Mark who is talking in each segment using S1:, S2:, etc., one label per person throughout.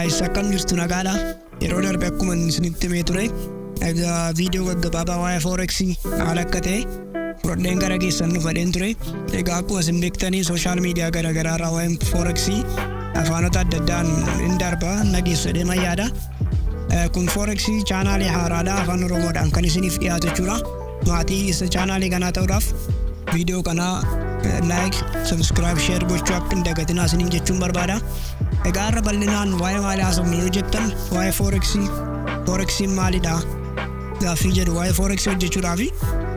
S1: Guys, akkam jirtu? Nagaadha. Yeroo darbe akkuma isinitti himee ture, egaa viidiyoo gaggabaabaa waa'ee forexii haala akka ta'e fudhadheen gara keessan dhufadheen ture. Egaa akkuma isin beektanii, social media garaagaraa irraa waa'een forexii afaanota adda addaan hin darba nageessu jedhee yaada. Kun forexii channelii haaraadha, afaan Oromoodhaan kan isiniif dhiyaatu jechuudha. Maatii isa channelii kanaa ta'uudhaaf viidiyoo kanaa like, subscribe, share gochuu akka hin dagatinaa isiniin jechuun barbaada. Egaa irra bal'inaan waa'ee maalii haasofnu yoo jettan, waa'ee forexii, forexiin maalidha gaaffii jedhu, waa'ee forexii hojjechuudhaaf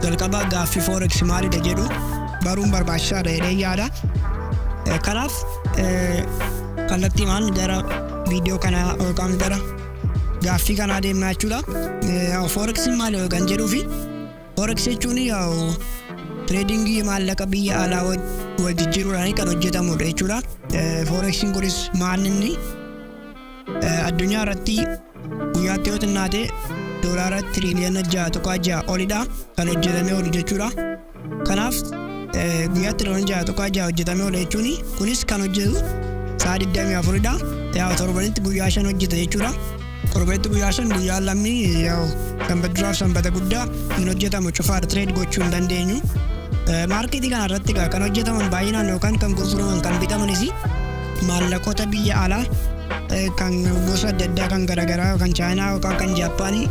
S1: jalqaba gaaffii forexii maalidha jedhu baruun barbaachisaadha jedhee yaada. Kanaaf kallattiimaan gara viidiyoo kanaa yookaan gara gaaffii kanaa deemnaa jechuudha. Forexiin maali kan jedhuu fi forex jechuun tradingii maallaqa biyya alaa wal jijjiiruudhaan kan hojjetamudha jechuudha. Forexiin kunis maal inni addunyaa irratti guyyaatti yoo xinnaate doolaara tiriiliyoona 6.6 olidha kan hojjetamee oolu jechuudha. Kanaaf guyyaatti tiriiliyoona 6.6 hojjetamee oola jechuun kunis kan hojjetu sa'a 24dha. Yaa, torbanitti guyyaa 5 hojjeta jechuudha. Torbanitti guyyaa 5, guyyaa lammii yaa Sanbata duraaf Sanbata guddaa hin hojjetamu, cufaadha, trade gochuu hin dandeenyu. Marketii kana irratti kan hojjetaman baay'inaan yookaan kan gurguraman, kan bitamanis maallaqoota biyya alaa kan gosa adda addaa, kan garaagaraa, kan Chaayinaa yookaan kan Jaappaanii,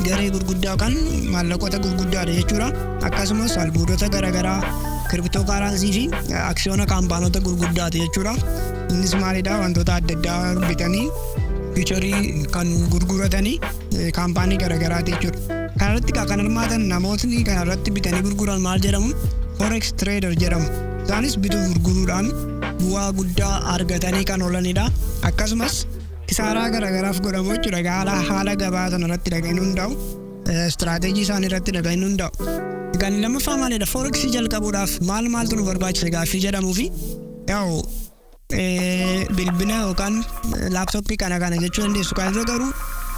S1: garee gurguddaa yookaan maallaqoota gurguddaadha jechuudha. Akkasumas albuudota garaagaraa, crypto currency fi aksiyoona kaampaanota gurguddaati jechuudha. Innis maalidha? Wantoota adda addaa bitanii futurii kan gurguratanii kaampaanii garaagaraati jechuudha. Kanarratti kan hirmaatan namootni kanarratti bitanii gurguran maal jedhamu? Forex trader jedhamu. Isaanis bituu gurguruudhaan bu'aa guddaa argatanii kan oolanidha. Akkasumas kisaaraa garaagaraaf godhamu jechuudha. Haala gabaa sana irratti kan hundaa'u. Strategyii isaanii irratti kan hundaa'u. Kan lammaffaa maalidha? Forexii jalqabuudhaaf maal maaltu nu barbaachisa gaaffii jedhamuu fi yaa'u bilbila yookaan laptopii kana kana jechuu dandeessu. Kan irra garuu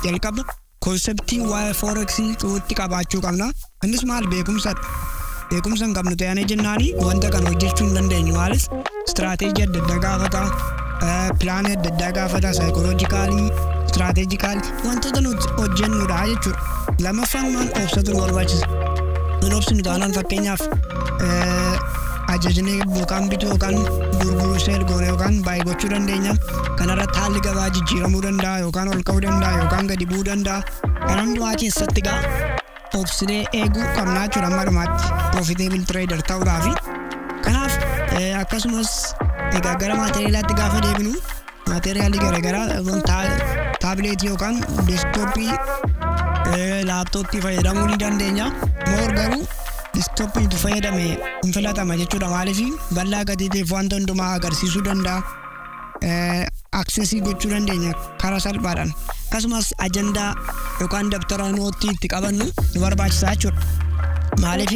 S1: jalqaba conceptii waa'ee forexii xuutti qabaachuu qabna. Innis maal? Beekumsadha. Beekumsa hin qabnu ta'anii jennaani wanta kana hojjechuu hin dandeenyu. Maaliif? Strategyii adda addaa gaafata, planii adda addaa gaafata, psychologicalii, strategicalii wantoota nuti hojjennudha jechuudha. Lammaffaan maal? Obsatu nu barbaachisa. Hin obsinu taanaan, fakkeenyaaf, ajajnee yookaan bituu yookaan gurguruu, sell goone yookaan buy gochuu dandeenya. Kanarratti haalli gabaa jijjiiramuu danda'a, yookaan ol ka'uu danda'a yookaan gadi bu'uu danda'a. Kan hundumaa keessatti gaa obsinee eeguu qabnaa jechuudha amma dhumaatti profitable trader ta'uudhaafi. Kanaaf akkasumas egaa gara materialaatti gaafa deebinu, materialii garaagaraa tabletii yookaan desktopii, laptopii fayyadamuu ni dandeenya. More garuu desktopii itti fayyadame hin filatama jechuudha. Maaliif? Bal'aa gatii ta'eef wanta hundumaa agarsiisuu danda'a. Accessii gochuu dandeenya karaa salphaadhaan. Akkasumas ajandaa yookaan dabtara noteii itti qabannu nu barbaachisaa jechuudha. Maaliif?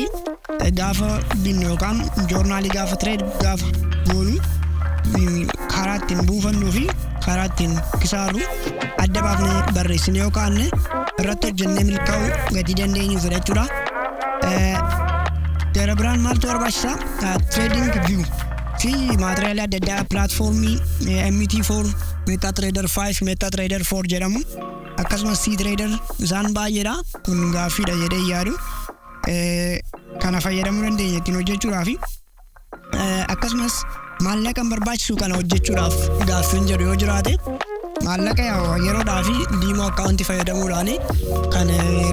S1: Gaafa binnu yookaan journalii gaafa trade gaafa goonu karaa ittiin buufannuu fi karaa ittiin kisaarru adda baafnee barreessine yookaan irratti hojjennee milkaa'uu gatii dandeenyuuf jechuudha. Gara biraan maaltu barbaachisaa? Trading View fi materialii adda addaa, platformii MT4, MetaTrader 5, MetaTrader 4 jedhamu, akkasumas cTrader, isaan baay'eedha. Kun gaaffiidha jedhee yaadu. Kana fayyadamuu dandeenya ittiin hojjechuudhaaf. Akkasumas maallaqa hin barbaachisu kana hojjechuudhaaf gaaffiin jedhu yoo jiraate, maallaqa yeroodhaa fi demo accountii fayyadamuudhaan kan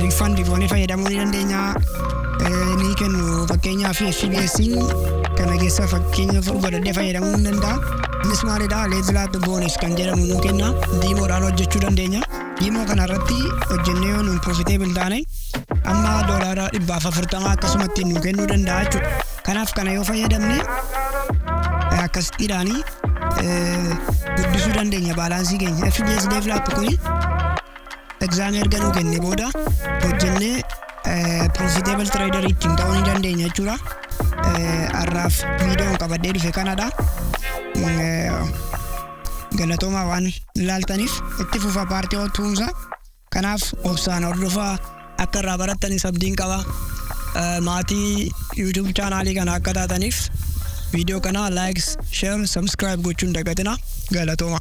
S1: refundii goonee fayyadamuu ni dandeenya. Ni kennu, fakkeenyaaf FBS kana keessa fakkeenya godhadhee fayyadamuu ni danda'a. Innis maalidha? Level up bonus kan jedhamu nu kenna. Demodhaan hojjechuu dandeenya. Demo kana irratti hojjennee yoo nuun profitable taane amma $140 akkasumatti nu kennuu danda'a jechuudha. Kanaaf kana yoo fayyadamne akkasittiidhaanii guddisuu dandeenya balanceii keenya. FBS level up kuni examii erga nuu kenne booda hojjennee profitable trader ittiin ta'uu ni dandeenya jechuudha. Har'aaf viidiyoon qabadhee dhufe kanadha. Galatoomaa waan ilaaltaniif. Itti fufa partii tuunsa. Kanaaf obsaan hordofaa, akka irraa barattanis abdiin qaba. Maatii YouTube channelii kana akka taataniif viidiyoo kana like, share, subscribe gochuun dagatina. Galatooma.